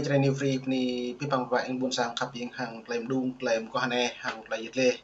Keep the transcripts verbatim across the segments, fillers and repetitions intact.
Jrai New Free bơni abih bang wa ing ƀôn sang khăp ing hăng tơlơi mơđung, tơlơi mơguah anai, hăng tơlơi yit lĕ.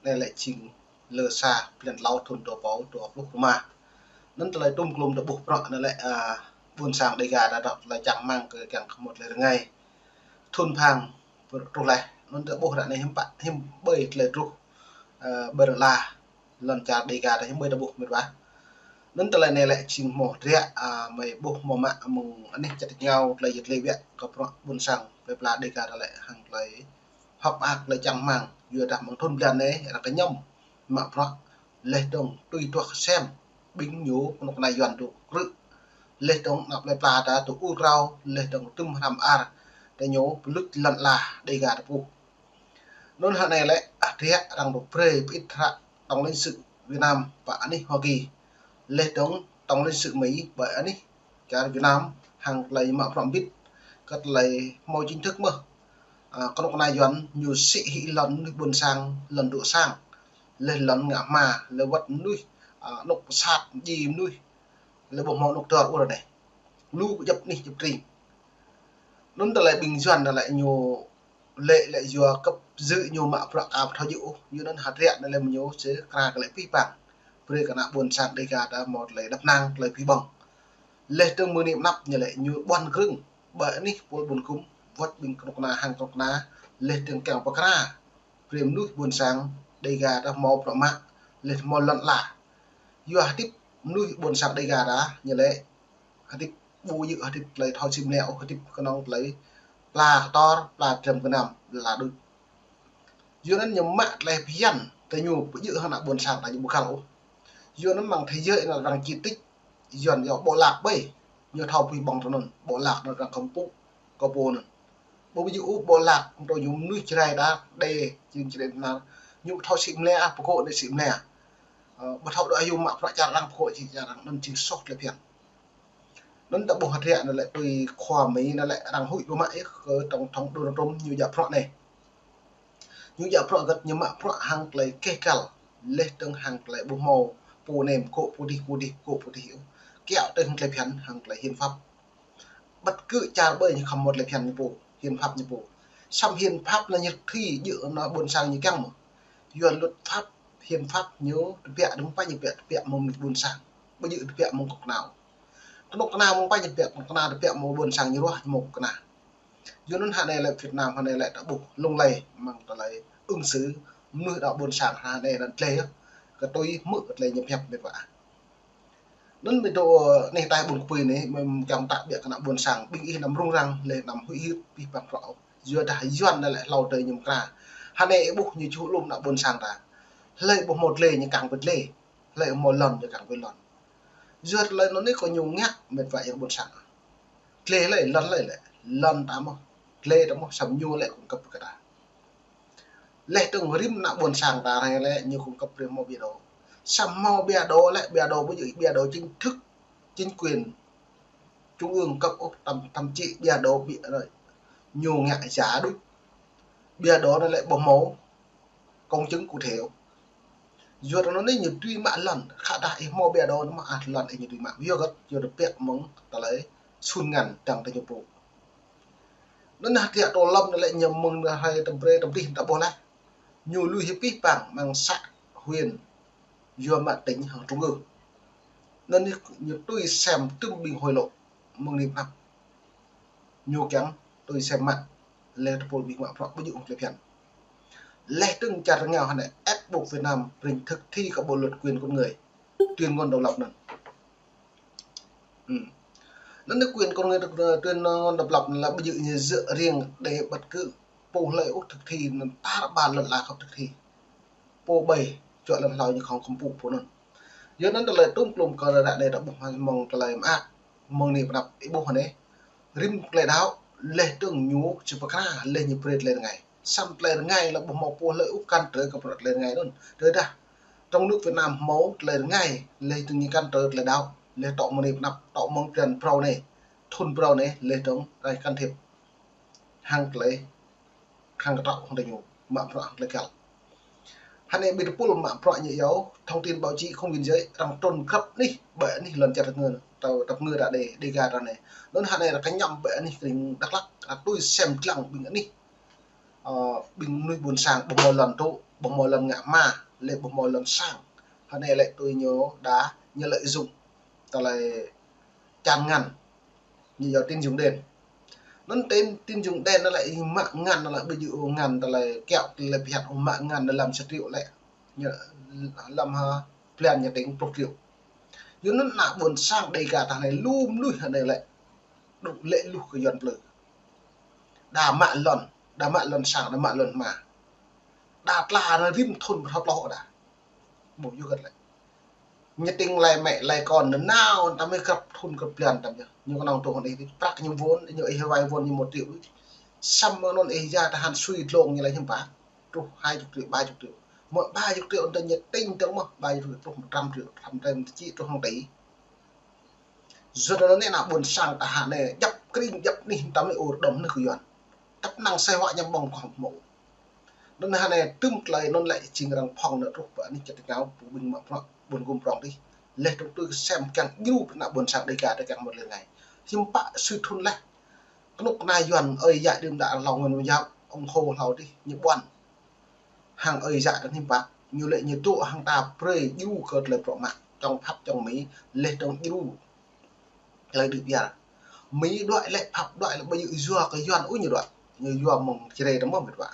Anai lĕ jing lơ sa blan klâo thun dua rơbâo dua pluh rơma. Anŭn tơlơi tŭm klum ta ƀuh prŏ anai lĕ, a, ƀôn sang Dega ta dŏ tơlơi čang rơmang kơ kiăng kơ hmâo tơlơi rơngai. Thun phang truh laih, anŭn ta ƀuh ră anai hiư̆m pă, hiư̆m ƀơi tơlơi truh, a, ƀơi rơla lŏn čar Dega ta hiư̆m ƀơi ta ƀuh mĕt wa. Anŭn tơlơi anai lĕ jing hmâo hơdră, a, mơi ƀuh hmâo mă mơ̆ng anih čăt ngao tơlơi yit lĕ biă kơ prŏ ƀôn sang plơi pla Dega ta lĕ hăng tơlơi hơ̆k mơak tơlơi čang rơmang, yua dah mơ̆ng thun blan anai arăng kơñăm mă prŏ laih dơ̆ng tui tuah sem ƀing ñu kơnuk kơna Yuan tŭ krư̆. Laih dơ̆ng ană plơi pla ta tŭ ur krao, laih dơ̆ng tŭm hrăm ar ta ñu pơluč lŏn ala Dega ta pô. Anŭn hơnai lĕ hơdră arăng tŭ brơi pơit hră tổng lãnh sự Việt Nam pơ anih Hoa Kỳ. Laih dơ̆ng tổng lãnh sự Mỹ pơ anih čar Việt Nam hăng tơlơi mă prŏ bit kơ tơlơi hmâo chính thức mơ̆. A, kơnuk kơna Yuan ñu sĭ hĭ lŏn mơnuih ƀôn sang, lŏn dŏ sang, laih lŏn ngă hma, laih wơ̆t mơnuih, a, anŏ pơsat, ji mơnuih, laih ƀu hmâo anŏ dơr ur anai. Lu kơ djŏp anih djŏp tring. Anŭn tơlơi ƀing Yuan anai lĕ ñu lĕ lĕ yua kơ pơjư̆ ñu mă prŏ ka ƀu thâo djơ̆ ôh, yua anŭn hơdră anai lĕ mơ̆ ñu sĭ kra kơ lĕ abih bang. Brơi kơ ană ƀôn sang Dega ta hmâo tơlơi đăp năng tơlơi abih bang. Laih dơ̆ng mơ̆ng anai mơnăp ñu lĕ ñu ƀuăn krưng ƀơi anih pôl ƀôn kŭm, wơ̆t ƀing kơnuk kơna hăng kơnuk kơna, laih dơ̆ng kiăng pơkra brơi mơnuih ƀôn sang Dega ta hmâo prŏ mă, laih hmâo lŏn ala. Yua hơdip mơnuih ƀôn sang Dega ta ñu lĕ hơdip ƀu djơ̆ hơdip tơlơi thâo sĭ mlĕ ôh, hơdip kơnơ̆ng tơlơi pla kơtor, pla drăm gơnam, la đuč. Yua anŭn ñu mă tơlơi phiăn ta ñu ƀu djơ̆ hăng ană ƀôn sang ta ñu ƀu khăl ôh. Yua anŭn mơ̆ng thế giới anai arăng chỉ trích Yuan yua bộ lạc ƀơi. Ñu thâo pui ƀơ̆ng tơ anŭn, bộ lạc anŭn arăng kơmpŭ kơ pô anŭn. Ƀu djơ̆ ôh bộ lạc, tơ ñu mơnuih Jrai ta, đe, jing Jrai ta. Ñu ƀu thâo sĭ mlĕ, a, pơkŏ anai sĭ mlĕ. Ơ, ƀu thâo dŏ hyu mă prŏ čar arăng, pơkŏ či čar arăng, anŭn jing soh tơlơi phiăn. Anŭn ta ƀuh hơdră anai lĕ tui khua Mi anai lĕ arăng huĭ ƀu mă ih kơ tổng thống Donald Trump ñu djă prŏ anai. Ñu djă prŏ hơget, ñu mă prŏ hăng tơlơi keh kăl, laih dơ̆ng hăng tơlơi ƀu hmâo pô anai pơkŏ pô adih, pô adih pơkŏ pô adih. Kiaŏ tui hăng tơlơi phiăn hăng tơlơi hiến pháp. Bất cứ čar ƀơi ñu khŏm hmâo tơlơi phiăn ñu pô, hiến pháp ñu pô. Samơ̆ hiến pháp anai ñu thi djơ̆ ană ƀôn sang ñu kiăng mơ̆. Yua luật pháp, hiến pháp ñu tơbiă, đơ̆ng pă ñu tơbiă, tơbiă mơ̆ng ƀôn sang. Ƀu djơ̆ tơbiă mơ̆ng kơnuk kơna. Kơnuk kơna mơ̆ng pă ñu tơbiă, kơnuk kơna tơbiă mơ̆ng ƀôn sang ñu ruah ñu mơ̆ng kơnuk kơna. Yua anŭn hơnai lĕ Việt Nam hơnai lĕ ta ƀuh lŏng lĕ mơ̆ng tơlơi ứng xử mơnuih đa ƀôn sang hơnai lĕ tơlơi yơh. Kơ tui hmư̆ kơ tơlơi ñu pơhiăp mĕt wa. Anŭn mơi dŏ anai tai ƀôn kơpui anai, mơi kiăng ta biă kơ ană ƀôn sang, ƀing ih anăm rŭng răng, laih anăm huĭ hyưt abih bang prŏ. Yua dah Yuan anai lĕ hlâo tơdơi ñu mơkra. Hơnai ih ƀuh ñu čuh lŏm ană ƀôn sang ta. Hlơi ƀu hmâo tơlơi ñu kiăng pơ tơlơi. Hlơi hmâo lŏn ñu kiăng pơ lŏn. Yua tơlơi anŭn anai kơ ñu ngă mĕt wa ih ƀôn sang. Tơlơi lĕ, lŏn lĕ, lĕ. Lŏn ta mơ̆, tơlơi ta mơ̆, samơ̆ ñu lĕ cung cấp kơ ta. Laih dơ̆ng rĭm ană ƀôn sang ta anai lĕ ñu cung cấp brơi hmâo bia đỏ. Samơ̆ hmâo bia đỏ lĕ, bia đỏ ƀu djơ̆ bia đỏ chính thức, chính quyền trung ương cấp ôh, thậm, thậm chí bia đỏ bia, ñu ngă giả đuč. Bia đỏ anai lĕ ƀu hmâo công chứng cụ thể. Yua anŭn anai ñu tui mă lŏn, khă dah ih hmâo bia đỏ anŭn mơ̆, a, lŏn ih ñu tui mă. Yua hơget, yua tơbiă mơ̆ng tơlơi sun ngăn dăng tơ ñu pô. Anŭn hơdră tô lâm anai lĕ ñu mơ̆ng anai hrơi tơm brơi tơm dih ta ƀuh laih. Ñu lui hĭ abih bang mơ̆ng xã, huyện, yua mă tỉnh hăng trung ương. Anŭn ñu tui sem tŭm ƀing hối lộ mơ̆ng anai pơnăp. Ñu kiăng tui sem mă, laih tơpul ƀing mă prŏ ƀu djơ̆ hăng tơlơi phiăn. Laih dơ̆ng čar rơngiao hơnai ép buộc Việt Nam pring thực thi kơ bộ luật quyền con người, tuyên ngôn độc lập anŭn. Ư. Anŭn anai quyền con người, tuyên ngôn độc lập anŭn lĕ ƀu djơ̆ ñu dựa riêng để bất cứ pô hlơi ôh thực thi, anŭn tar ƀar lŏn ala khŏm thực thi. Pô ƀai, čuă lăm hlâo ñu khŏm kơmpŭ pô anŭn. Yua anŭn tơlơi tŭm klum kơ ră anai ta ƀuh hăng mơ̆ng tơlơi mơak, mơ̆ng anai pơnăp ih ƀuh hơnai. Rĭm tơlơi đaŏ, laih dơ̆ng ñu či pơkra, laih ñu brơi tơlơi rơngai. Samơ̆ tơlơi rơngai lĕ ƀu hmâo pô hlơi ôh cản trở kơ prŏ tơlơi rơngai anŭn. Tơdah trong nước Việt Nam hmâo tơlơi rơngai, laih dơ̆ng ñu cản trở tơlơi đaŏ, laih tŏ mơ̆ng anai pơnăp, tŏ mơ̆ng blan phrâo anai, thun phrâo anai, laih dơ̆ng rai can thiệp hăng tơlơi hăng kơtrâo hăng tơñu, mă prŏ hăng tơlơi găl. Hơnai ƀing tơpul mă bruă ñu yơh, thông tin báo chí không biên giới, arăng trŭn grăp anih, ƀơi anih lŏn čar ngơ, tơ, tơpă ngơ ta Đê, Đêga ta anai. Anŭn hơnai arăng kơñăm ƀơi anih kring Dak Lak, arăng tui sem lăng ƀing anih. Ơ, ƀing mơnuih ƀôn sang, ƀu hmâo lŏn tŭ, ƀu hmâo lŏn ngă hma, lĕ ƀu hmâo lŏn sang. Hơnai lĕ tui ñu đa, ñu lợi dụng. Tơlơi čan ngăn, ñu yua tín dụng đen. Anŭn tín, tín dụng đen anŭn lĕ ih mă ngăn anŭn lĕ ƀu djơ̆ ôh ngăn tơlơi kiaŏ tơlơi phiăn ôh, mă ngăn anŭn lăm sa triệu lĕ. Ñu lăm ha, blan ñu tĭng pluh triệu. Yua anŭn ană ƀôn sang Đêga ta anai lu mơnuih anai lĕ. Đŭ lĕ luh kơ Yuan plư. Đa mă lŏn, đa mă lŏn sang, đa mă lŏn hma. Đa tla anŭn rĭm thŭn pơthâo tloh đa. Ƀu yua hơget lĕ. Ñu tĭng lai mĕ lai kon anŭn nao, tăm ih grăp thŭn grăp blan tăm yơh. Ñu kơnơ̆ng tŭ hăng ih, prăk ñu vôn, ñu ih wai vôn ñu một triệu. Samơ̆ anŭn ih ya tơhan sui dlông ñu lai hiư̆m pă. Truh hai chục triệu, ba chục triệu. Mơ̆ ba chục triệu anŭn ñu tĭng tơ̆ng mơ̆, ba chục triệu truh một trăm triệu, trăm triệu či truh hàng tỷ. Yua anŭn anai ană ƀôn sang ta hơnai djŏp kring djŏp anih tăm ih ur đom anŭn kơ Yuan. Tăp năng sai họa ñăm ƀơ̆ng kơ hmâo. Anŭn hơnai tơm tơlơi anŭn lĕ jing arăng phŏng anŭn truh pơ anih čar ta ngao, ƀu ƀing mă bruă, ƀôn gum prong tih. Leh dơ̆ng tui kơ sem kiăng djru ană ƀôn sang Đêga ta kiăng mơ̆t lĕ ngai. Hiư̆m pă sui thŭn leh. Kơnuk kơna Yuan ơi yă đưm đă hlâo ngăn yap, ông Hồ hlâo tih, ñu ƀuăn. Hăng ơi yă ta hiư̆m pă, ñu lĕ ñu tŭ hăng ta brơi djru kơ tơlơi bruă mă, čŏng phăp čŏng Mi, leh dơ̆ng djru. Tơlơi đĭ biar. Mi đuaĭ lĕ phăp đuaĭ lĕ ƀu djơ̆ yua kơ Yuan ôh ñu đuaĭ. Ñu yua mơ̆ng Jrai ta mơ̆ mĕt wa.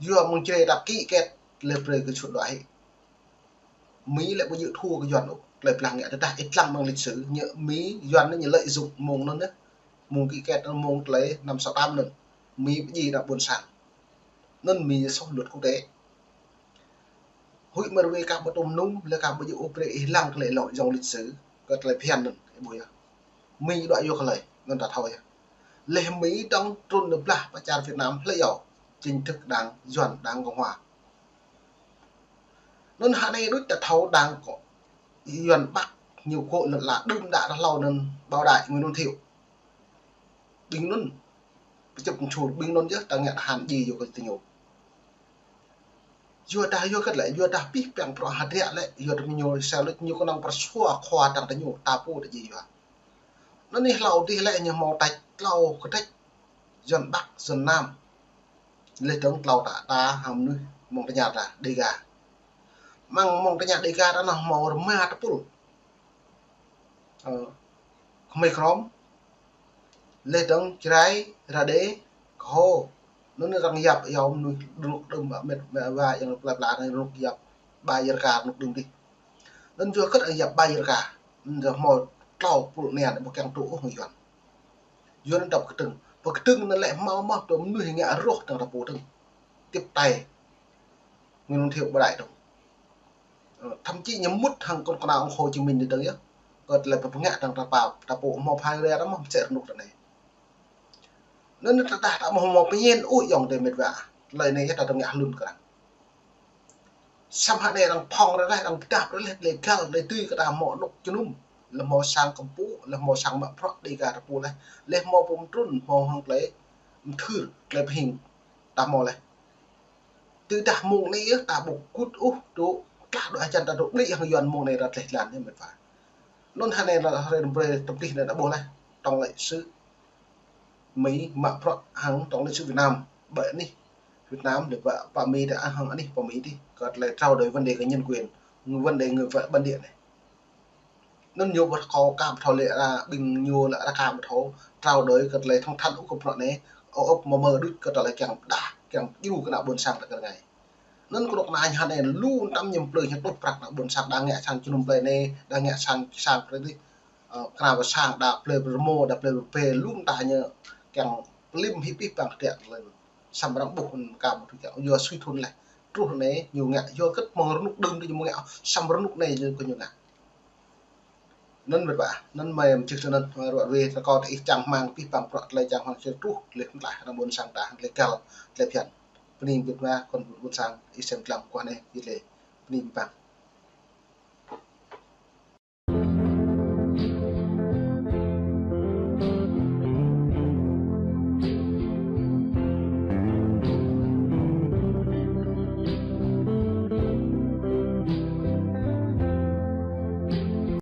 Yua mơ̆ng Jrai ta ký kết lĕ brơi kơ sut đuaĭ hĭ. Mi lĕ ƀu djơ̆ thua kơ Yuan ôh. Tơlơi blah ngă tơdah ih lăng mơ̆ng lịch sử, ñu Mi Yuan ñu lợi dụng mơ̆ng anŭn yơh. Mơ̆ng ký kết anŭn mơ̆ng tơlơi năm sáu tám anŭn. Mi ƀu djơ̆ ană ƀôn sang. Anŭn Mi soh luật quốc tế. Huĭ mơ̆ rơwe kah ƀu tŭm nŭm, lĕ kah ƀu djơ̆ ôh brơi ih lăng tơlơi lŏ dŏng lịch sử, kơ tơlơi phiăn anŭn, ih ƀuh yơh. Mi đuaĭ yua kơ tơlơi, anŭn ta thâo yơh. Leh Mi dŏng trŭn nao blah pơ čar Việt Nam hlơi yơh, chính thức đảng Yuan, đảng Cộng hòa. Anŭn hơnai đôč ta thâo đảng kơ Yuan Bắc ñu kơ lŏn la đưm đă ta hlâo anŭn bảo đại Nguyễn Văn Thiệu. Ƀing anŭn, pơčŭp pơčur ƀing anŭn yơh ta ngă tơhan djai yua kơ tơ ñu. Yua dah yua hơget lĕ, yua dah pih păng bruă hơdră lĕ, yua dah ñu sa lĕ ñu kơnơ̆ng pơsua khua tăng tơ ñu, ta pô ta djai yua. Anŭn anih hlâo dih lĕ ñu hmâo tač tlâo kơdrĕč, Yuan Bắc, Yuan Nam. Leh dơ̆ng tlâo ta, ta hăng mơnuih mơ̆ng tơña ta, Đêga. Mơ̆ng mơ̆ng tơña Đêga ta anŭn hmâo rơma tơpul. Ơ, Khmer Krom, leh dơ̆ng Jrai, Rađê, Kơho. Anŭn arăng yap yua mơnuih rơnŭk đưm mĕt wa yang pla pla anai rơnŭk yap Ba Yirka rơnŭk đưm dih. Anŭn yua hơget arăng yap Ba Yirka. Anŭn yua hmâo tlâo pul anai ƀu kiăng tŭ ôh hăng Yuan. Yuan anŭn ta pơkơdơ̆ng. Pơkơdơ̆ng anŭn lĕ hmâo mơ̆ tơ mơnuih ngă rŏh dơ̆ng ta pô dơ̆ng. Tiếp tay Nguyễn Văn Thiệu bảo đại dơ̆ng. Ơ, thậm chí ñu mŭt hăng kơnuk kơna ông Hồ Chí Minh dơ̆ng yơh. Kơ tơlơi pơngă dơ̆ng ta pô, ta pô hmâo phai ria ta mơ̆ mơsĕ rơnŭk ta anai. Anŭn ta dah ta mơ̆ hmâo pơñen ôh yŏng dêh mĕt wa. Tơlơi anai yơh ta dơ̆ng ngă hlŭn kơ arăng. Samơ̆ hơnai arăng phŏng rơleh, arăng pơdah rơleh, tơlơi găl, tơlơi tui kơ ta hmâo anŭk jơnum. Lĕ hmâo sang kơmpŭ, lĕ hmâo sang mă bruă Đêga ta pô leh. Lĕ hmâo pơm trŭn, hmâo hăng tơlơi mơthưr, tơlơi pơhing ta hmâo leh. Tơdah mơ̆ng anai yơh ta ƀu kŭt ôh, tŭ tlah đuaĭ hơjăn ta tŭ đĭ hăng Yuan mơ̆ng anai ta tleh jơlan yơh mĕt wa. Anŭn hơnai lĕ hrơi brơi tơplih anai ta ƀuh leh, tổng lãnh sự Mi mă bruă hăng tổng lãnh sự Việt Nam, ƀơi anih Việt Nam lĕ pơ, pơ Mi ta hăng anih pơ Mi dih, kơ tơlơi trao đổi vấn đề kơ nhân quyền, vấn đề người bản địa anai. Anŭn ñu ƀu thâo kơ ƀu thâo lĕ ra ƀing ñu lĕ ra kơ ƀu thâo trao đổi kơ tơlơi thăng thắn ôh kơ bruă anai, ôh ôh mơ̆ mơ̆ đôč kơ tơlơi kiăng pơdah, kiăng djru kơ ană ƀôn sang ta kơ rơngai. Anŭn kơnuk kơna ñu hơnai lu tăm ñu plư ñu tŭ prăk ană ƀôn sang đang ngă sang jơnum plơi anai, đang ngă sang, sang plơi dih. Ơ, kơna ƀu sang đa plơi rơmô, đa plơi rơbê, lu ta ñu kiăng pơlim hĭ pih păng kơtiă tơlơi. Samơ̆ arăng ƀuh kơ ƀu tŭ kiăng, yua sui thŭn leh. Truh anai ñu ngă, yua hơget mơ̆ng rơnŭk đưm dih ñu ngă, samơ̆ rơnŭk anai ñu kơ ñu ngă. Anŭn mĕt wa, anŭn mơi mơčih tơ anŭn, ruă ruê, rơkâo tơ ih čang hmang, pih păng bruă tơlơi čang hmang čơ truh, leh mơtlaih ană ƀôn sang ta, leh găl, leh phiăn. Bơni mĕt wa, kơ ƀôn sang, ih sem lăng kơ anai, ih leh. Bơni pih păng.